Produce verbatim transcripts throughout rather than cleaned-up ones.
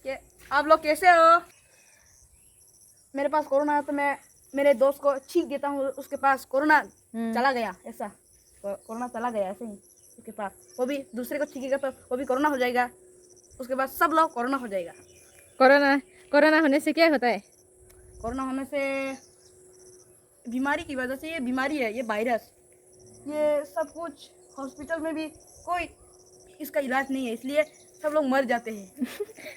के, आप लोग कैसे हो? मेरे पास कोरोना है तो मैं मेरे दोस्त को छींक देता हूँ, उसके पास कोरोना हम्म। चला गया, ऐसा। को-, कोरोना चला गया ऐसे ही उसके पास। वो भी दूसरे को छींकेगा तो वो भी कोरोना हो जाएगा। उसके बाद सब लोग कोरोना हो जाएगा। कोरोना, कोरोना होने से क्या होता है? कोरोना होने से बीमारी की वजह से, ये बीमारी है, ये वायरस, ये सब कुछ हॉस्पिटल में भी कोई इसका इलाज नहीं है, इसलिए सब लोग मर जाते हैं।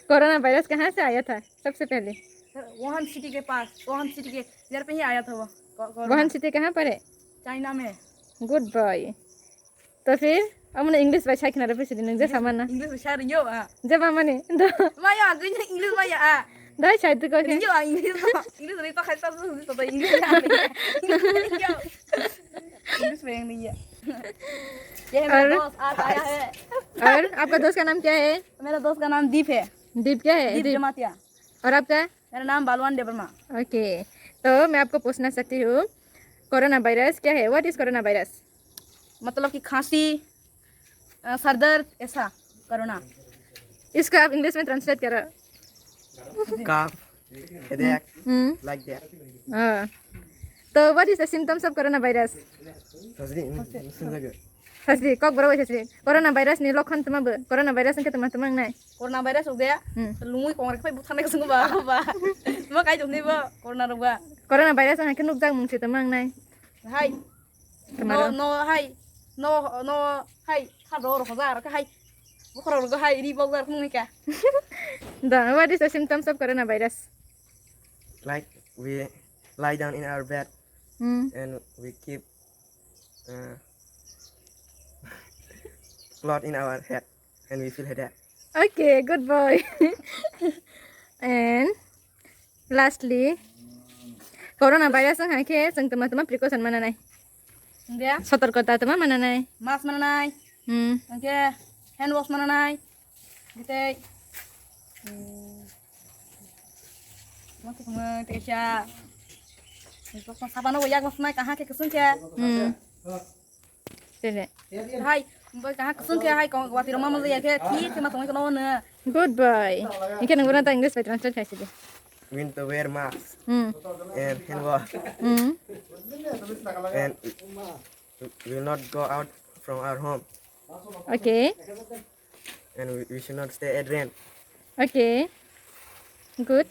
कोरोना वायरस कहाँ से आया था सबसे पहले? वुहान सिटी के पास, वुहान सिटी के इधर पे ही आया था वो को-, कोरोना। वुहान सिटी कहाँ पर है? चाइना में। Good boy. To phir, amo no English bai sai khna rw phi sidi nwng je sama na. English bai sa ringyo, ah. Je mama ni, do. Maya, gwi English maya, ah. Dai sai tu ko khe. Ringyo, ah, English no. English bai pa khai sa su to English ya. English bai ringyo. ये है मेरा और? दोस्त, आज आया है। और आपका दोस्त का नाम क्या है? मेरा दोस्त का नाम दीप है। दीप क्या है? दीप दीप। जमातिया। और आपका? मेरा नाम बालवान देवर्मा। ओके, तो मैं आपको पूछना चाहती हूँ, कोरोना वायरस क्या है? What is corona virus? मतलब कि खांसी, अ, सर दर्द, ऐसा कोरोना। इसको आप इंग्लिश में ट्रांसलेट करो। Cough, headache, hmm. Like that. हाँ। तो what is the symptoms of coronavirus? Sajri, hmm, hmm, sajri. Sajri, kok borok bai sajri. Corona virus ni lokhon tuma bo? Corona virus ni khe tuma tuma wngnai? Corona virus ugde. Hmm. Lungwi kong rek phai buthanai kasung ba ba. Tuma kai jokni bo corona rok ba. Corona virus ang khe nukjak mung se tuma wngnai? Hai. Tuma no, ro? No, hai. No, no, hai. Kha do ro kha ja ro kha hai. Bukhara ro hai ri bok jar khung ka. The, what is the symptoms of coronavirus? Like we lie down in our bed Hmm. And we keep, uh, cloth in our head and we feel headache. Okay, good boy. And lastly, corona virus wng hai khe chwng tuma tuma precaution mananai? Hwnkhe? Sotorkota tuma mananai? Mask mananai. Hmm. Hwnkhe hand wash mananai. Tei, hmm, ma se kamo teisa, sabano bo yak ma swnai kaham khe kwchwng khe. Hmm. Tene. Hai, bo kaham kwchwng khe hai kong watwi rok ma mwnjak ya khe thik khe ma tongwi kono hwnwi. Good boy. Hwnkhe nwng bono ta English bai translate khai sidi. We need to wear mask Hmm. And hand wash. Hmm. And we will not go out from our home. Okay. And we, we should not stay at rent. Okay. Good.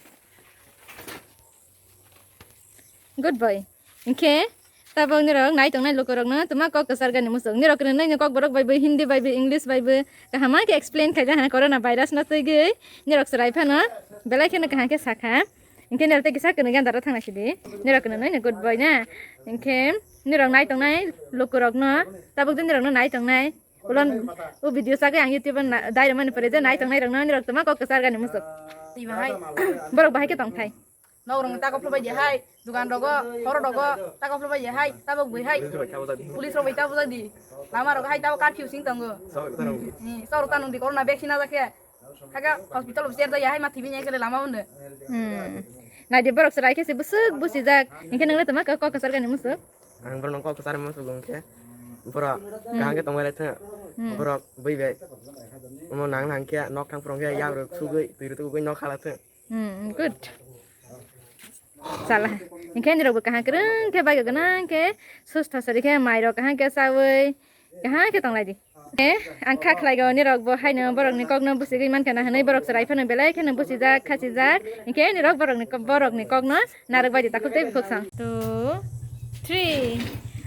Good boy. Hwnkhe tabuk nirok nai tongnai lukurokno tuma kok kwchar gani muchung. Nirok kwrwngnaino kok borok bai bo, Hindi bai bo, English bai bo kaham khe explain khaijak ha corona virus no twigwi nirok chwrai phano belai kheno kaham khe sakha. Hwnkhe nirok tei kisa kwnwi gandaro thangna sidi. Nirok kwrwngnaino good boy na. Hwnkhe nirok nai tongnai lukurokno tabuk de nirokno nai tongnai. Ulon, o video sagwi ang YouTube-o na-, dai rwmani pore je nai tongnai rokno nirok tuma kok kwchar gani muchung. Twi bahai. Borok bahai khe tongthai. Nok rok ni tako phlai bai di hai, dukan rogo, horo rogo, tako phlai bai di hai, tabuk bui hai. Police rok bai tabuk jak di. Lama rogo hai tabuk curfew sing tongo. Ni, sor tanung di corona vaccine ajak khe. Haga hospital bo cher da ya hai ma thibi nya kele lama undo. Hmm. Nai di borok chwrai khe se bwswk bwsijak. Hwnkhe nang le tuma kok kwchar gani muchung. Ang borok nang kok kwchar muchung hwnkhe. Borok Hmm. kaham khe tongbai lai thung. Hmm. Borok bui bai. Omo nang nang khe nok thang phwrwng khe yak rok sugwi twi rw tugwi nok khala thung. Hmm, good. Chala. Hwnkhe nirok bo kaham kwrwng khe baigo gwnang khe sustho sari khe mai rok kaham khe chawi kaham khe tonglai di. Eh, ang kha khlaigo nirok bo haino borok ni kok no bwswgwi mankha na hwnwi borok chwrai phano belai kheno bwsijak khachijak. Hwnkhe nirok borok ni ko-, borok ni kok no narwk bai di takhuk tei bukhuk sang. Two, three.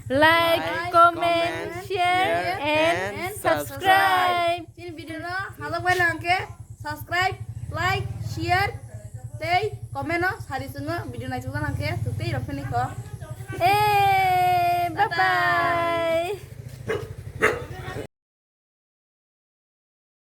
Like, Like, comment, comment, share, share, and and subscribe. Subscribe. Chini video no halok bai lang khe subscribe, like, share, tei comment no sari chwngno video naisuk lang khe tei rok phini ko. Eh, bye bye. Bye bye.